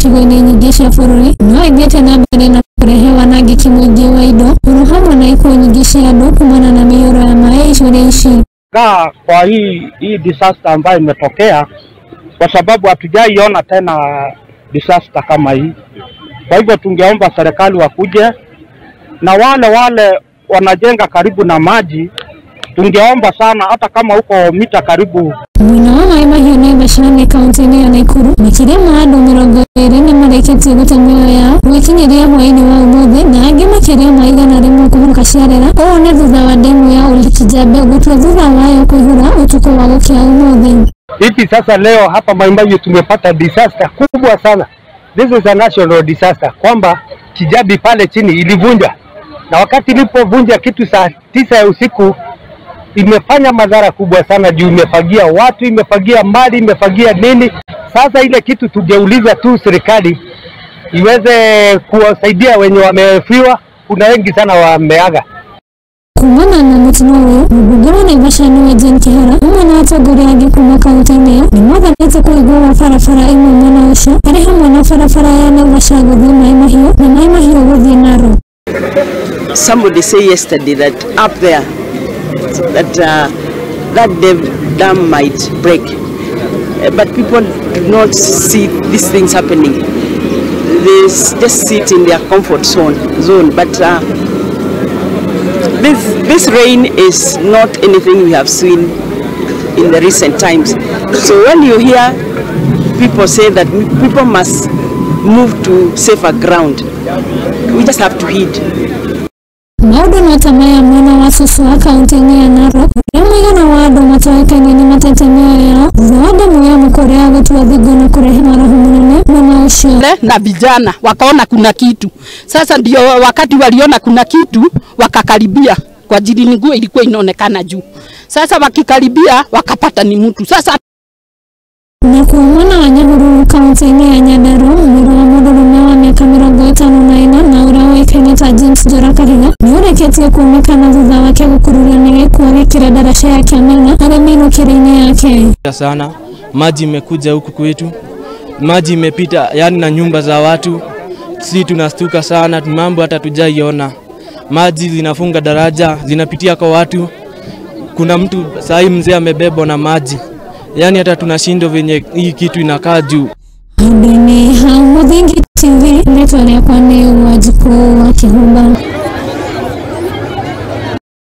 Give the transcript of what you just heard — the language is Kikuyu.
icigo-inĩ nyingĩ cia bũrũri no ĩthiĩte na mbere na kũrehe wanangĩki mũingĩ wa indo oro hamwe na ikuũ nyingĩ cia andũ kumana na mĩiyũro ya maĩ icigo-inĩ ici. Kwa hii disaster ambayo imetokea, kwa sababu hatujaiona tena disaster kama hii. Kwa hivyo tungeomba serikali wakuje, na wale wanajenga karibu na maji tungeomba sana, hata kama huko mita karibu. Mwena wa Maĩ Mahiũ Naivasha nĩ kaunti-inĩ ya Nakuru, makĩria ma andũ 20 nĩmarĩkĩtie gũte mĩoyo yao gwĩkinyĩria hwaĩ-inĩ wa ũmũthĩ na angĩ makĩria ma 100 kũhurũka ciarera. Ũũ nĩ thutha wa demu ya Old Kijabe gũtua thutha wayo kũihũra ũtukũ wa gũkĩa ũmũthĩ. Hivi sasa leo hapa Mai Mahiu tumepata disaster kubwa sana. This is a national disaster, kwamba Kijabe pale chini ilivunja, na wakati ilipovunja kitu saa 9 ya usiku imefanya madhara kubwa sana juu imefagia watu, imefagia mali, imefagia nini. Sasa ile kitu tungeuliza tu serikali iweze kuwasaidia wenye wamefiwa, kuna wengi sana wameaga. Kumana na mutino ũyũ, mũmbunge wa Naivasha nĩwe Jane Kihara hamwe na atongoria angĩ kuma kaunti-inĩ ĩyo nĩmathanĩte kũhingwo gwa barabara ĩmwe mwena ũcio arĩ hamwe na barabara ya Naivasha gũthiĩ Maĩ Mahiũ na Maĩ Mahiũ gũthiĩ Narok. Somebody say yesterday that up there that that dam might break, but people do not see these things happening. They just sit in their comfort zone. But this rain is not anything we have seen in the recent times. So when you hear people say that people must move to safer ground, we just have to heed. Maũndũ no ta maya mwena wa Suswa kaunti-inĩ ya Narok, ũrĩa mũigana wa andũ matoĩkaine nĩmatete mĩoyo yao thutha wa ndemu ya Mũkorea gũtua thingo na kũrehe mwaraho mũnene mwena ũcio. Na vijana wakaona kuna kitu. Sasa ndio wakati waliona kuna kitu wakakaribia, kwa ajili nguo ilikuwa inaonekana juu. Sasa wakikaribia wakapata ni mtu. Sasa na kwa mwena wa Nyahururu kaunti-inĩ ya Nyandarua, mwĩrĩ wa mũndũrũme wa mĩaka 54 na ũrĩa ũĩkaine ta James Njora Kahiga nĩũrĩkĩtie kuonekana thutha wake gũkururio nĩ gĩkuo gĩkĩra ndaraca ya Kĩamena arĩ mĩinũkĩre-inĩ yake. Sana maji imekuja huku kwetu, maji imepita yani na nyumba za watu, sisi tunastuka sana, mambo hata tujaiona. Maji zinafunga daraja, zinapitia kwa watu. Kuna mtu sahi mzee amebebwa na maji. Yani hata tunashindwa venye hii kitu inakaa juu. Handũ-inĩ ha Mũthingi TV, rĩtwa rĩakwa nĩ Wanjikũ wa Kĩhumba.